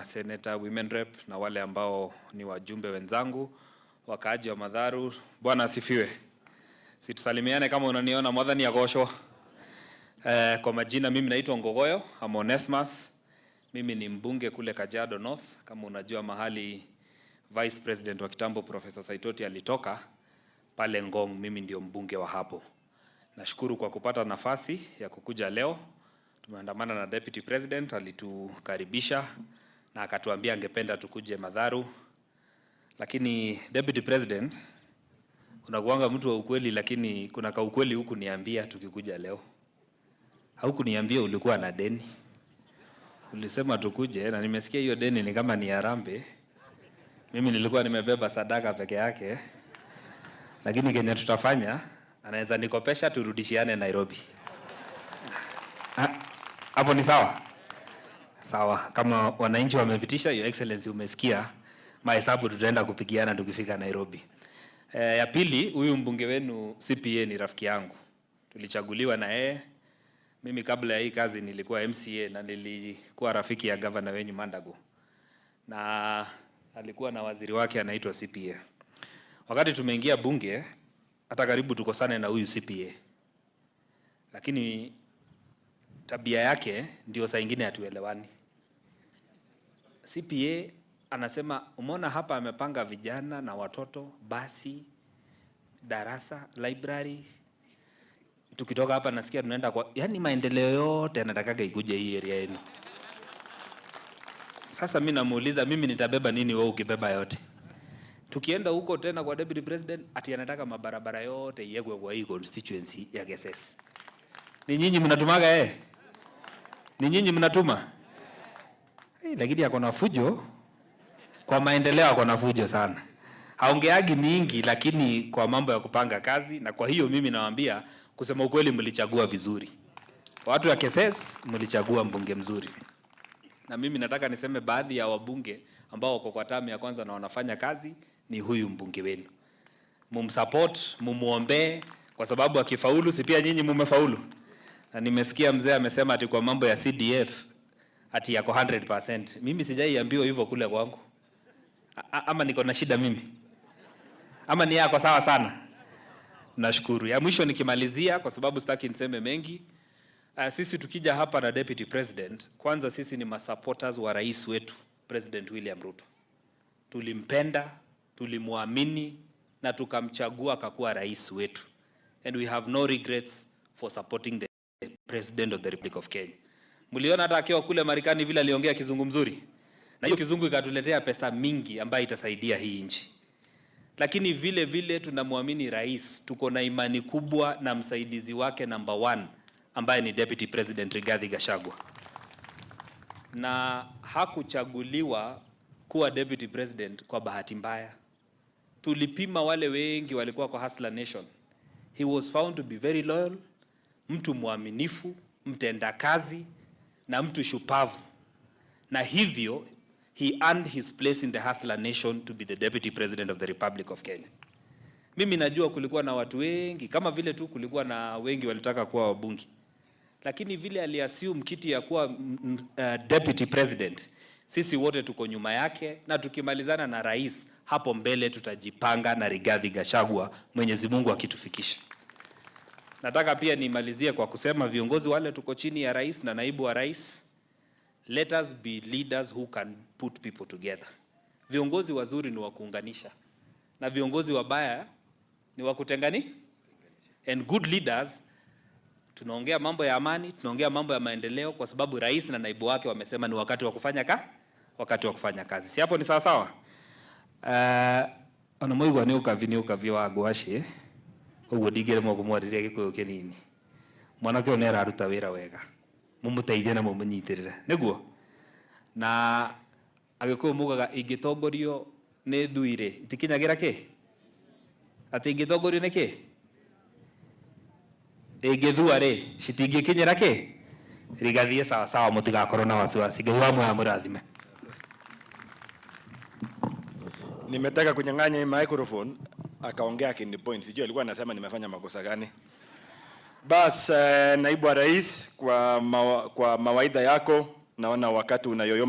Senator, Women Rep na wale ambao ni wajumbe wenzangu, wakaaji wa Matharu, Bwana asifiwe. Situsalimiane kama unaniona mwathani agoshwo. Kwa majina mimi naitwa Ngogoyo ama Onesmus. Mimi ni mbunge kule Kajiado North. Kama unajua mahali Vice President wa kitambo Professor Saitoti alitoka pale Ngong, mimi ndio mbunge wa hapo. Nashukuru kwa kupata nafasi ya kukuja leo. Tumeandamana na Deputy President, alitukaribisha na akatuambia angependa tukuje Matharu. Lakini Deputy President, unakuanga mtu wa ukweli, lakini kuna kaukweli huku niambia tukikuja leo. Haukuniambia ulikuwa na deni. Ulisema tukuje na nimesikia hiyo deni ni kama ni harambee. Mimi nilikuwa nimebeba sadaka peke yake. Lakini kenye tutafanya, anaweza nikopesha turudishiane Nairobi. Hapo ni sawa? Sawa, kama wananchi wamepitisha, Your Excellency umesikia, mahesabu tutaenda kupigiana tukifika Nairobi. Ya pili, huyu mbunge wenu CPA ni rafiki yangu. Tulichaguliwa na yeye. Mimi kabla ya hii kazi nilikuwa MCA na nilikuwa rafiki ya governor wenyu Mandago. Na alikuwa na waziri wake anaitwa CPA. Wakati tumeingia bunge, hata karibu tukosane na huyu CPA. Lakini tabia yake ndio saa ingine hatuelewani. CPA anasema umeona hapa amepanga vijana na watoto, basi, darasa, library. Tukitoka hapa nasikia tunaenda kwa, yani maendeleo yote anatakaga ikuje hii area yenu. Sasa mimi namuuliza, mimi nitabeba nini wewe ukibeba yote? Tukienda huko tena kwa Deputy President ati anataka mabarabara yote iwekwe kwa hii constituency ya Kesses. Ni nyinyi mnatumaga eh? Ni nyinyi mnatuma? Hey, lakini ako na fujo. Kwa maendeleo ako na fujo sana. Haongeagi mingi lakini kwa mambo ya kupanga kazi, na kwa hiyo mimi nawaambia kusema ukweli mlichagua vizuri. Watu wa Kesses mlichagua mbunge mzuri. Na mimi nataka niseme baadhi ya wabunge ambao wako kwa term ya kwanza na wanafanya kazi ni huyu mbunge wenu. Mumsupport, mumuombee, kwa sababu akifaulu si pia nyinyi mumefaulu. Na nimesikia mzee amesema ati kwa mambo ya CDF ati yako 100%. Mimi sijaiambiwa hivyo kule kwangu. Ama niko na shida mimi? Ama ni yako sawa sana? Nashukuru. Ya mwisho nikimalizia, kwa sababu sitaki niseme mengi. Sisi tukija hapa na Deputy President, kwanza sisi ni masupporters wa rais wetu, President William Ruto. Tulimpenda, tulimuamini na tukamchagua akakuwa rais wetu. And we have no regrets for supporting the President of the Republic of Kenya. Mliona hata akiwa kule Marekani vile aliongea kizungu mzuri. Na hiyo kizungu ikatuletea pesa mingi ambayo itasaidia hii nchi. Lakini vile vile tunamwamini rais, tuko na imani kubwa na msaidizi wake number 1 ambaye ni Deputy President Rigathi Gachagua. Na hakuchaguliwa kuwa Deputy President kwa bahati mbaya. Tulipima wale wengi walikuwa kwa Hustler Nation. He was found to be very loyal, mtu mwaminifu, mtendakazi na mtu shupavu. Na hivyo he earned his place in the Hustler Nation to be the Deputy President of the Republic of Kenya. Mimi najua kulikuwa na watu wengi, kama vile tu kulikuwa na wengi walitaka kuwa wabunge. Lakini vile aliassume kiti ya kuwa Deputy President, sisi wote tuko nyuma yake, na tukimalizana na rais hapo mbele tutajipanga na Rigathi Gachagua, Mwenyezi Mungu akitufikisha. Nataka pia nimalizie kwa kusema viongozi wale tuko chini ya rais na naibu wa rais, let us be leaders who can put people together. Viongozi wazuri ni wa kuunganisha na viongozi wabaya ni wa kutengani. And good leaders, tunaongea mambo ya amani, tunaongea mambo ya maendeleo, kwa sababu rais na naibu wake wamesema ni wakati wa kufanya wakati wa kufanya kazi. Si hapo ni sawa sawa? Ona moigwa ni ukavi ni ukavi wa ngwaci uguo ndingĩremwo kũmwarĩria gĩkũyũ kĩnini. Mwanake ũyũ nĩararuta wĩra wega, mũmũteithie na mũmũnyitĩrĩre nĩguo. Na Agĩkũyũ mugaga ingĩtongorio nĩ thui rĩ itikinyagĩra kĩ? Atĩ ingĩtongorio nĩ kĩ? Ingĩthua rĩ citingĩkinyĩra kĩ? Rigathiĩ sawa sawa, mũtigakorwo na wasiwasi. Ngai wa muoyo amũrathime. Nimetaka kunyang'anya hii microphone, akaongea akinipoint. Sijui alikuwa anasema nimefanya makosa gani. Bas, naibu wa rais, kwa mawaidha yako, naona wakati unayoyoma.